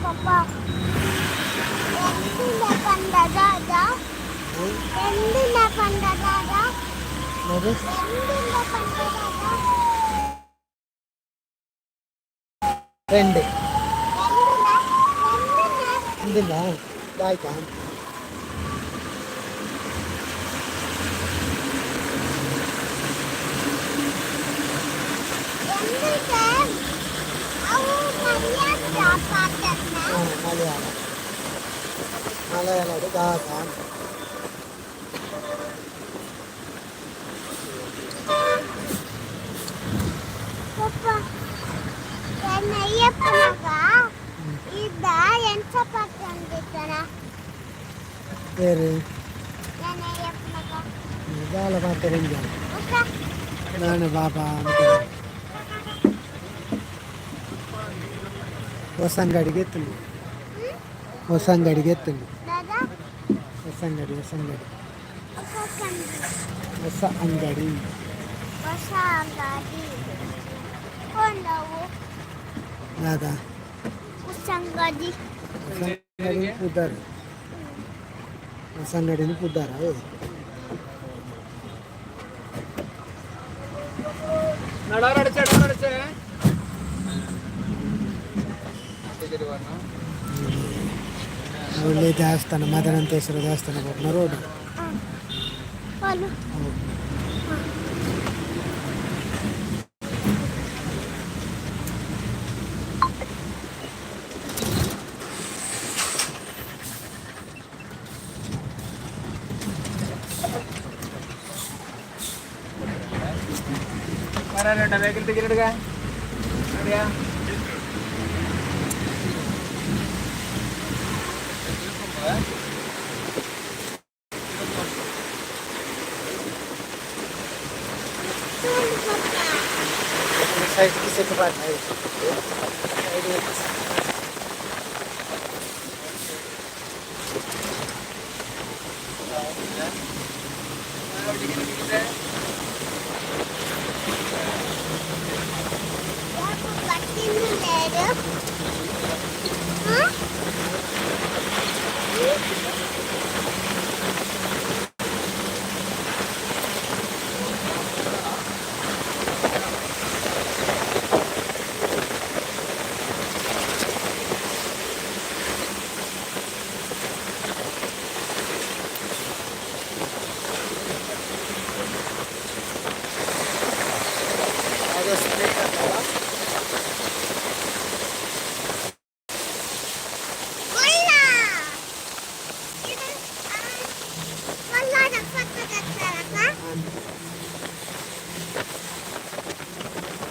Papa ಎಂದಿನ ಪಂಡ ದಾದಾ? ಎಂದಿನ ಪಂಡ ದಾದಾ? ನೋಡಿ. ಎಂದಿನ ಪಂಡ ದಾದಾ? ರೆಂಡು. ಎಂದಿನ ಎಂದಿನ? ಇಂದಿನ ಆಯ್ತಾ? ಎಂದಿನ ಅವು ಮಲಯಾಳ ಪಾತನ? ಹಾಂ, ಮಲಯಾಳ. ಮಲಯಾಳಡು ದಾದ? ಪಪ್ಪ, ಎನ್ನ ಅಯ್ಯಪ್ಪನಾಗ ಇದ್ದ ಎಂಚ ಪಾತಂದಿತ್ತನ? ಬೇರೆ? ನನ್ನ ಅಯ್ಯಪ್ಪನಾಗ. ದಾಲ ಪಾತೆರಂಜ. ಬೊಕ್ಕ? ನಾನು ಬಾಬಾ ಅಂತ ಹೊಸಂಗಡಿಗೆ ಎತ್ತುಂಡು. ಹೊಸಂಗಡಿಗೆ ಎತ್ತುಂಡು. ದಾದಾ? ಹೊಸಂಗಡಿ, ಹೊಸಂಗಡಿ. ಹೊಸ ಕಂಡಿ? ಹೊಸ ಅಂಗಡಿ. ಹೊಸ ಅಂಗಡಿ ಕೊಂಡವು. ದಾದಾ? ಹೊಸಂಗಡಿ. ಹೊಸಂಗಡಿ ಪುದರ್, ಹೊಸಂಗಡಿನ ಪುದರ್. ಹೌದು. ഡോർ അടച്ചേ, ഡോർ അടച്ചേ. ಒಳ್ಳೆ ದೇವಸ್ಥಾನ, ಮದನಂತೇಶ್ವರ ದೇವಸ್ಥಾನ ಹೋಗ್ನ ರೋಡ್. ಹಲೋ. ಹೌದು. വരാനുണ്ടോ? ബാക്കിൽ ടിക്കറ്റ് എടുക്കാൻ അറിയാ. ಸೈಡ್ ಕಿಸೆಟ್ ಬಾರ್ದು, ಸೈಡ್. ಯಾಕೆ ಬಟ್ಟಿನ? ಹಾಂ. ಅದು ಸ್ಟ್ರೈಟ್ ಅಂತಲ್ಲ. ಒಳ್ಳ ಇದು ಒಳ್ಳಾದ ಫೋಟೋ.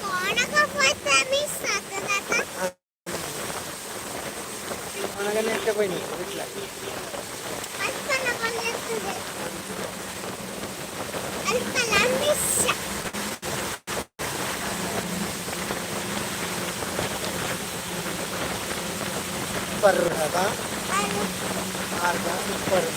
ಕೋಣಗ ಫೋಟೋ ಮಿಸ್ ಆಗ್ತದ. ಒಣಗನೆ ಎಟ್ಟೆ ಪೋಯಿನ ವಿಟ್ಲ. ಅಲ್ಪನ ಬಂದಿರ್ತದೆ, ಅಲ್ಪನ ಮಿಸ್. ಸೂಪರ್ ಅದ. ಮಾರ್ಗ ಸೂಪರ್.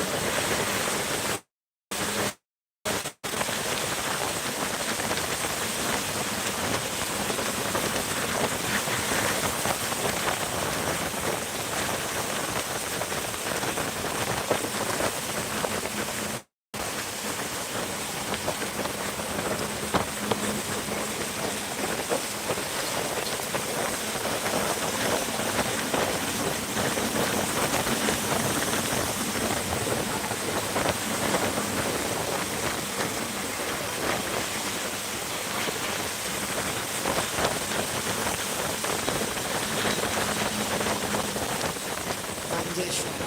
ಮಂಜೇಶ್ವರ.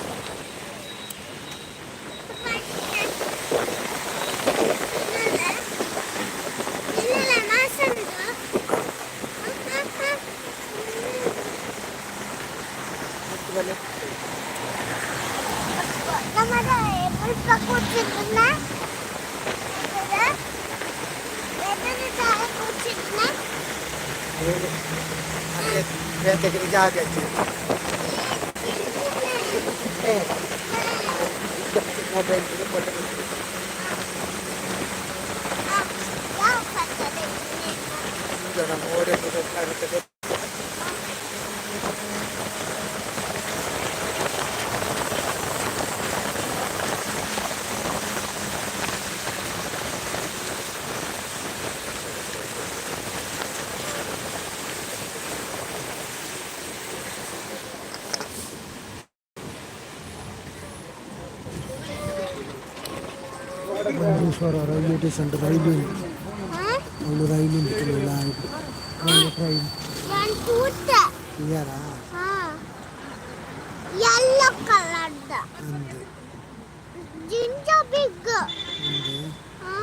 ಇಲ್ಲ, ಮಾಸಂದು. ಮತ್ತು ಬಲೆ. ನಮ್ಮದ ಮುಲ್ಪ ಕೂತಿದ್ನ ಕೂತಿದ್ನ. ಅದೇ ಅದೇ ಬೇತೆಗೆ ಜಾಗ ಏ ಮೊಬೈಲ್ ಫೋಟೋ. ಯಾವ ಫೋಟೋ? ನಮ್ಮ ಓಡಿ ಆಗುತ್ತದೆ. ಮಂಜೇಶ್ವರ ರೈಲ್ವೆ ಸ್ಟೇಷನ್ ರೈಲು ಉಂಟು. ಹಾ. ಅವಳು ರೈಲು ಉಂಟು ಅವಳು ಟ್ರೈನ್. ಯಾನ್ ತೂತೆ. ಇಯಾರಾ? ಹಾ, ಯೆಲ್ಲೋ ಕಲರ್ದ. ಅಂದು. ಜಿಂಜ ಬಿಗ್. ಅಂದು. ಹಾ.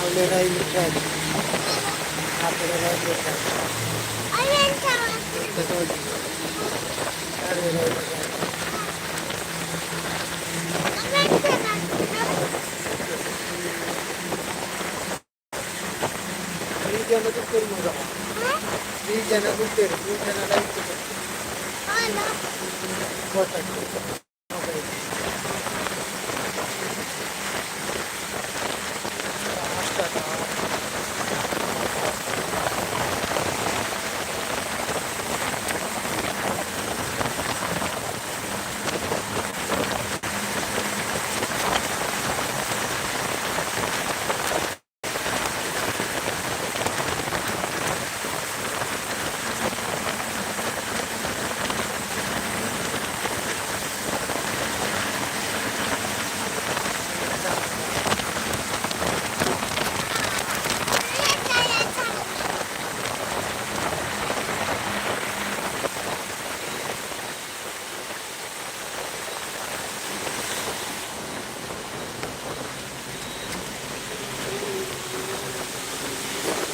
ಅವಳು ರೈಲು ಟ್ರ್ಯಾಕ್ ಆ ಕಡೆ, ರೈಲ್ವೆ ಟ್ರ್ಯಾಕ್. ಅವೆಂತ? Railway track. ಅವೆಂತ? ತ್ರೀ ಜನ ಕೂತೇರು ಮಗ. ತ್ರೀ ಜನ ಕೂತೇರು, ಮೂರು ಜನ ಲೈಟ್. ಅಲ್ಲ. ಗೊತ್ತಾಗ್ತದೆ ಮೊಬೈಲ್ ಫಾಸ್ಟ್ ಅದ.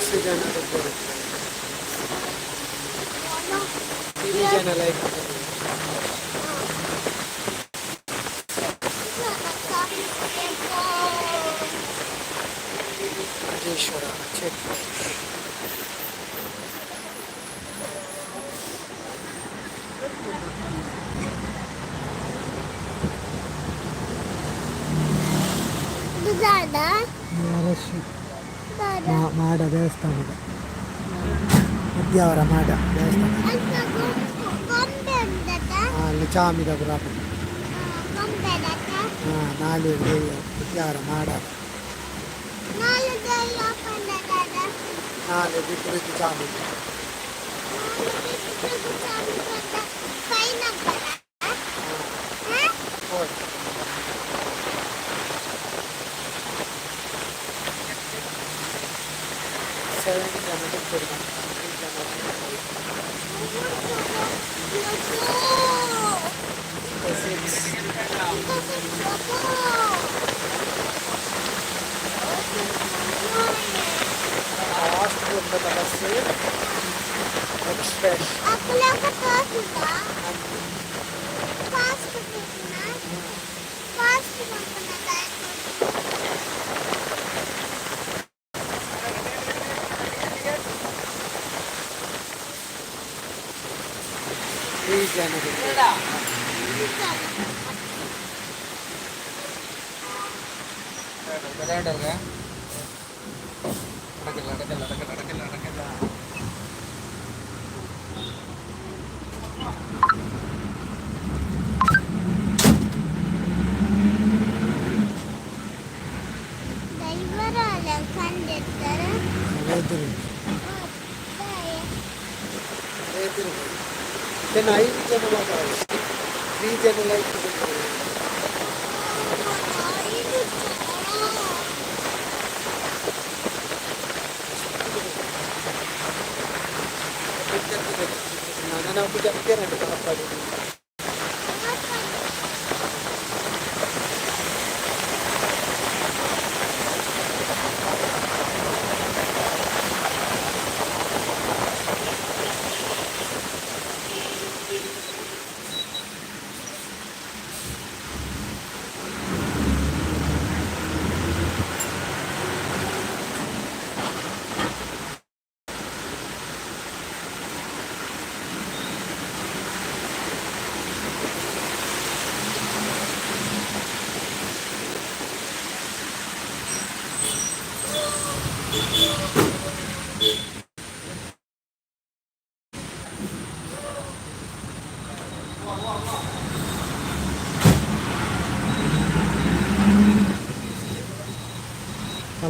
ಸಿಕ್ಸ್ ಜನ ಕೂತೇರು, ತ್ರೀ ಜನ ಲೈಟ್. Manjeshwar check post. ದಾದಾ. ಅರಶಿ. ದಾದಾ. ಮಾಡ ದೇವಸ್ಥಾನದ, ಉದ್ಯಾವರ ಮಾಡ ದೇವಸ್ಥಾನ. ಅಲ್ಪ ಗೊಂಬೆ ಉಂಡತ? ಅಲ್ಲಿ ಚಾಮಿದ ಪುರಾಪ. ಗೊಂಬೆ ದತ್ತ. ಹಾಂ, ನಾಳೆ ದೇವಿ ಉದ್ಯಾವರ ಮಾಡ. ನಾಲು ದಯ್ಯ ಪಂಡ ದಾದಾ. ನಾಳೆ ಬಿಟ್ಟು ಬಿಟ್ಟು ಚಾಮಿ. ನಾಲು ಬಿಟ್ಟು ಬಿಟ್ಟು ಚಾಮಿ ಪಂಡ ಫೈವ್ ನಂಬರ್. ಫೋರ್. ಸೆವೆನ್ ಜನ ಬಿಡ್ತೀರಿ, ತ್ರೀ ಜನ. ಸಿಕ್ಸ್. ಫಾಸ್ಟ್ ಉಂಡದ ಬಸ್ ಎಕ್ಸ್ಪ್ರೆಸ್. ಅಕ್ಕಲಕ್ಕ ತೋರ್ಸುದ ಫಾಸ್ಟ್ ತೋರ್ಸುನ ಫಾಸ್ಟ್ ಮಾಡ್ಕೊಂಡ. ತ್ರೀ ಜನ ಬಿಡ್ತೀರಿ. അടക്കല്ല, അടക്കല്ല, അടക്കല്ല, അടക്കല്ല, അടക്കല്ല. ಡ್ರೈವರ್ ಅಲ್ಲ, ಕಂಡಿರ್ತಾರೆ. ಎದುರು ಎದುರು ಜನ, ಐದು ಜನ ಮಾತಾಡಿ, ತ್ರೀ ಜನ ಲೈಟ್. ನಾನು ಬಿದ್ದ ಕಾಪಾಡಿ.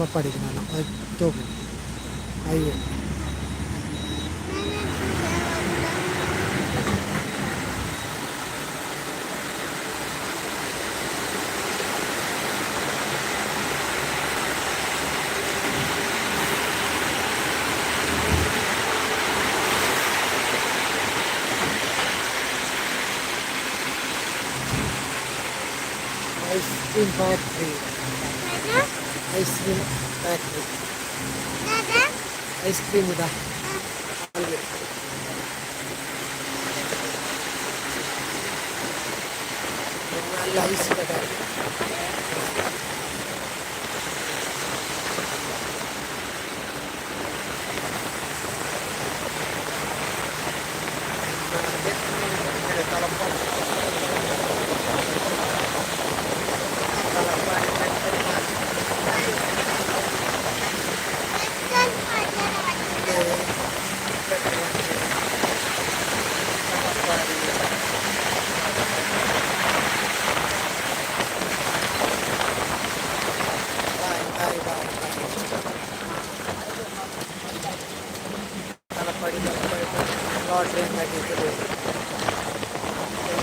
ತಲಪಾಡಿಗೆ ನಾನು ತೋಪು highway. Ice cream factory. Ice cream factory. Ice cream ಇದ ಅಲ್ಲಿ. ಅಲ್ಲಿ ಐಸ್ ಇದೆ. Talapady Talapady petrol. Talapady. Bye bye bye bye. Talapady Talapady lottery.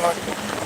Lottery.